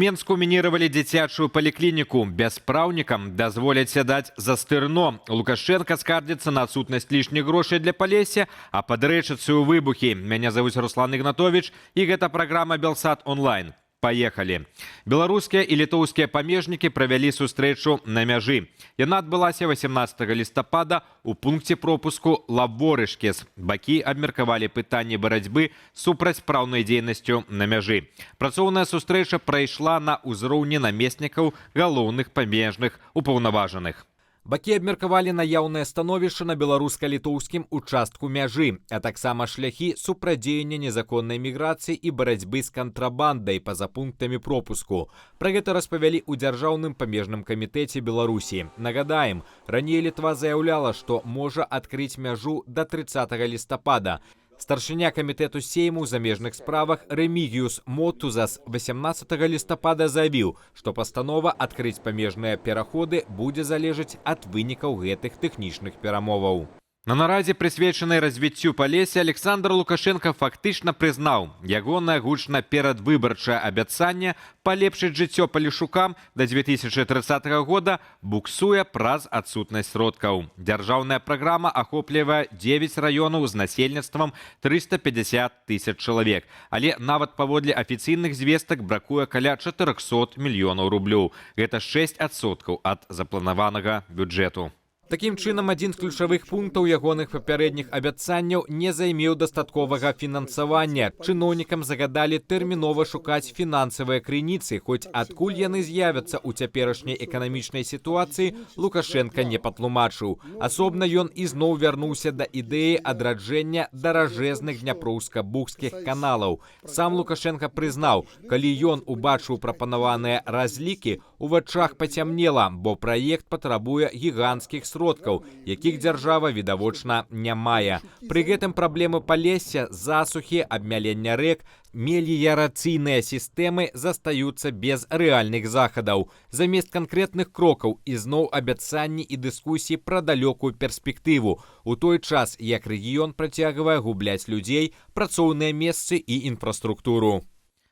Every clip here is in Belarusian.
Менску мініравалі дзіцячую паліклініку. Бяспраўнікам дазволяць сядаць за стырно. Лукашэнка скардзіцца на адсутнасць лішніх грошай для Палесся, а пад Рэчыцаю выбухі. Мяне завуць Руслан Ігнатович, і гэта праграма «Белсат онлайн». Паехалі. Беларускія і літоўскія памежнікі правялі сустрэчу на мяжы. Яна адбылася 18 лістапада ў пункце пропуску Лаворышкес. Бакі абмеркавалі пытанні барацьбы супраць праўнай дзейнасцю на мяжы. Працоўная сустрэча прайшла на ўзроўні намеснікаў галоўных памежных упаўнаважаных. Бакі абмеркавалі наяўнае становішча на беларуска-літоўскім участку мяжы, а таксама шляхі супрацьдзеяння незаконнай міграцыі і барацьбы з кантрабандай па-за пунктамі пропуску. Пра гэта распавялі ў Дзяржаўным памежным камітэце Беларусі. Нагадаем, раней Літва заяўляла, што можа адкрыць мяжу да 30 лістапада. Старшыня камітэту Сейму ў замежных справах Рэмігіюс Мотузас 18 лістапада заявіў, што пастанова адкрыць памежныя пераходы будзе залежаць ад вынікаў гэтых тэхнічных перамоваў. На нарадзе, прысвечанай развіццю Палесся, Аляксандр Лукашэнка фактычна прызнаў: ягонае гучна перадвыбарчае абяцанне палепшыць жыццё палешукам да 2030 года буксуе праз адсутнасць сродкаў. Дзяржаўная праграма ахоплівае 9 раёнаў з насельніцтвам 350 тысяч чалавек. Але нават паводле афіцыйных звестак бракуе каля 400 мільёнаў рублёў. Гэта 6% ад запланаванага бюджэту. Такім чынам, адзін з ключавых пунктаў ягоных папярэдніх абяцанняў не займеў дастатковага фінансавання. Чыноўнікам загадалі тэрмінова шукаць фінансавыя крыніцы, хоць адкуль яны з'явяцца ў цяперашняй эканамічнай сітуацыі, Лукашэнка не патлумачыў. Асобна ён ізноў вярнуўся да ідэі адраджэння даражэзных дняпроўска-бугскіх каналаў. Сам Лукашэнка прызнаў, калі ён убачыў прапанаваныя разлікі, у вачах пацямнела, бо праект патрабуе гіганцкіх сродкаў, якіх дзяржава відавочна не мае. Пры гэтым праблемы Палесся, засухі, абмялення рэк, меліярацыйныя сістэмы застаюцца без рэальных захадаў. Замест канкрэтных крокаў ізноў абяцанні і дыскусіі пра далёкую перспектыву. У той час, як рэгіён працягвае губляць людзей, працоўныя месцы і інфраструктуру.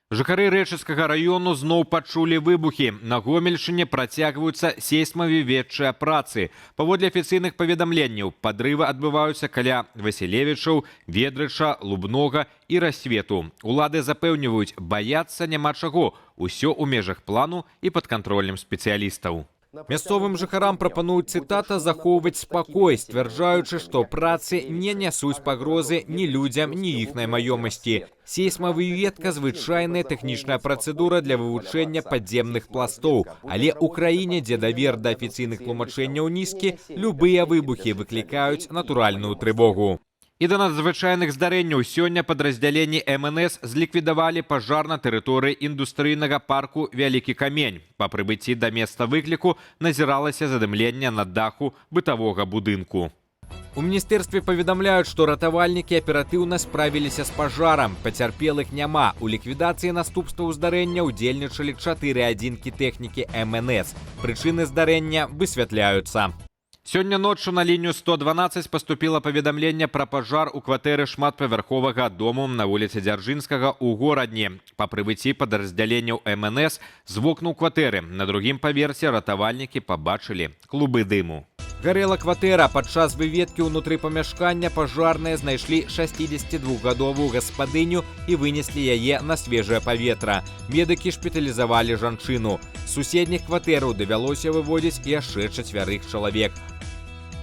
Жыхары Рэчыцкага раёну зноў пачулі выбухі. На Гомельшчыне працягваюцца сейсмавыведчыя працы. Паводле афіцыйных паведамленняў, падрывы адбываюцца каля Васілевічаў, Ведрыча, Лубнога і Рассвету. Улады запэўніваюць, баяцца няма чаго. Усё ў межах плану і пад кантролем спецыялістаў. Мясцовым жыхарам прапануюць, цытата, «захоўваць спакой», сцвярджаючы, што працы не нясуць пагрозы ні людзям, ні іхнай маёмасці. Сейсмавыведка — звычайная тэхнічная працэдура для вывучэння падземных пластоў, але ў краіне, дзе давер да афіцыйных тлумачэнняў нізкі, любыя выбухі выклікаюць натуральную трывогу. І да надзвычайных здарэнняў: сёння падраздзяленні МНС зліквідавалі пажар на тэрыторыі індустрыйнага парку Вялікі Камень. Па прыбыцці да месца выкліку назіралася задымленне на даху бытавога будынку. У міністэрстве паведамляюць, што ратавальнікі аператыўна справіліся з пажарам. Пацярпелых няма. У ліквідацыі наступстваў здарэння ўдзельнічалі чатыры адзінкі тэхнікі МНС. Прычыны здарэння высвятляюцца. Сёння ноччу на лінію 112 паступіла паведамленне пра пажар у кватэры шматпавярховага дому на вуліцы Дзяржынскага ў Горадні. Па прыбыцці падраздзяленняў МНС з вокнаў кватэры на другім паверсе ратавальнікі пабачылі клубы дыму. Гарэла кватэра. Падчас выведкі ўнутры памяшкання пажарныя знайшлі 62-гадовую гаспадыню і вынеслі яе на свежае паветра. Медыкі шпіталізавалі жанчыну. З суседніх кватэраў давялося выводзіць яшчэ чацвярых чалавек.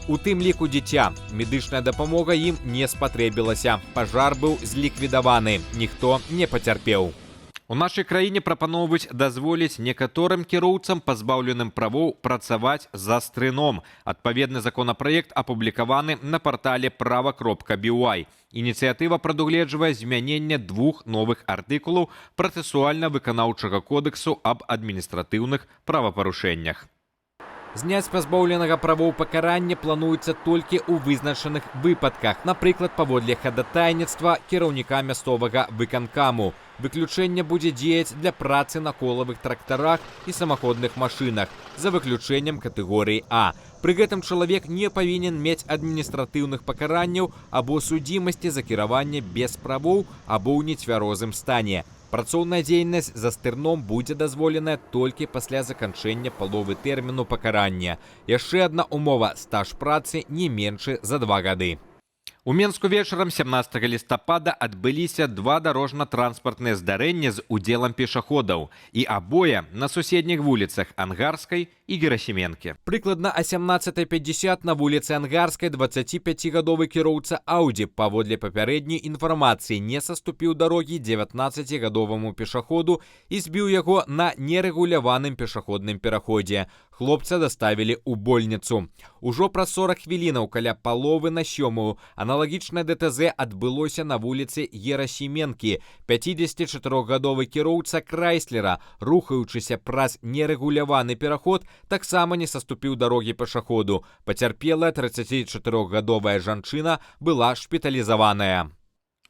У тым ліку дзіця. Медычная дапамога ім не спатрэбілася. Пажар быў зліквідаваны. Ніхто не пацярпеў. У нашай краіне прапаноўваюць дазволіць некаторым кіроўцам, пазбаўленым правоў, працаваць за стрыном. Адпаведны законапраект апублікаваны на партале права.by. Ініцыятыва прадугледжвае змяненне двух новых артыкулаў працэсуальна-выканаўчага кодэксу аб адміністратыўных правапарушэннях. Зняць пазбаўленага правоў пакаранне плануецца толькі ў вызначаных выпадках, напрыклад, паводле хадатайніцтва кіраўніка мясцовага выканкаму. Выключэнне будзе дзеяць для працы на колавых трактарах і самаходных машынах, за выключэннем катэгорыі А. Пры гэтым чалавек не павінен мець адміністратыўных пакаранняў або судзімасці за кіраванне без правоў або ў нецвярозым стане. Працоўная дзейнасць за стырном будзе дазволеная толькі пасля заканчэння паловы тэрміну пакарання. Яшчэ адна умова: стаж працы не меншы за 2 гады. У Менску вечарам 17 лістапада адбыліся два дарожна-транспартныя здарэнні з удзелам пешаходаў, і абое на суседніх вуліцах: Ангарскай і Герасіменкі. Прыкладна а 17:50 на вуліцы Ангарскай 25гадовы кіроўца Аўдзі, паводле папярэдняй інфармацыі, не саступіў дарогі 19гадоваму пешаходу і збіў яго на нерэгуляваным пешаходным пераходзе. Хлопца даставілі ў больніцу. Ужо праз 40 хвілінаў, каля 6:30, аналагічнае ДТЗ адбылося на вуліцы Герасіменкі. 54гадовы кіроўца Крайслера, рухаючыся праз нерэгуляваны пераход, таксама не саступіў дарогі пешаходу. Пацярпелая 34гадовая жанчына была шпіталізаваная.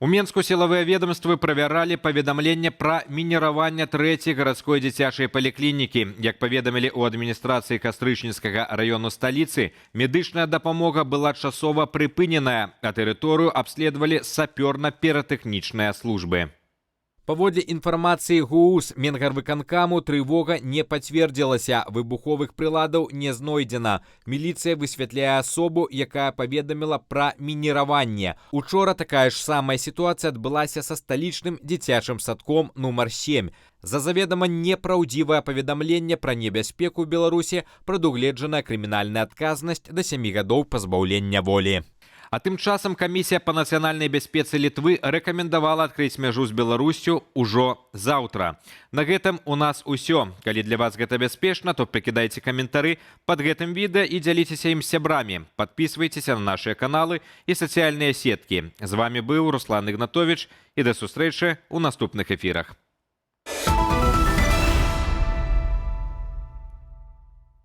У Менску сілавыя ведомствы правяралі паведамленне пра мініраванне трэцяй гарадской дзіцячай паліклінікі. Як паведамілі ў адміністрацыі Кастрычніцкага раёну сталіцы, медычная дапамога была часова прыпыненая, а тэрыторыю абследавалі сапёрна-піратэхнічныя службы. Паводле інфармацыі ГУУС Менгарвыканкаму, трывога не пацвердзілася, выбуховых прыладаў не знойдзена. Міліцыя высвятляе асобу, якая паведаміла пра мініраванне. Учора такая ж самая сітуацыя адбылася са сталічным дзіцячым садком нумар 7. За заведама непраўдзівае паведамленне пра небяспеку ў Беларусі прадугледжаная крымінальная адказнасць да 7 гадоў пазбаўлення волі. А тым часам камісія па нацыянальнай бяспецы Літвы рэкамендавала адкрыць мяжу з Беларуссю ўжо заўтра. На гэтым у нас усё. Калі для вас гэта бяспечна, то пакідайце каментары пад гэтым відэа і дзяліцеся ім з сябрамі. Падпісвайцеся на нашыя каналы і сацыяльныя сеткі. З вамі быў Руслан Ігнатович, і да сустрэчы ў наступных эфірах.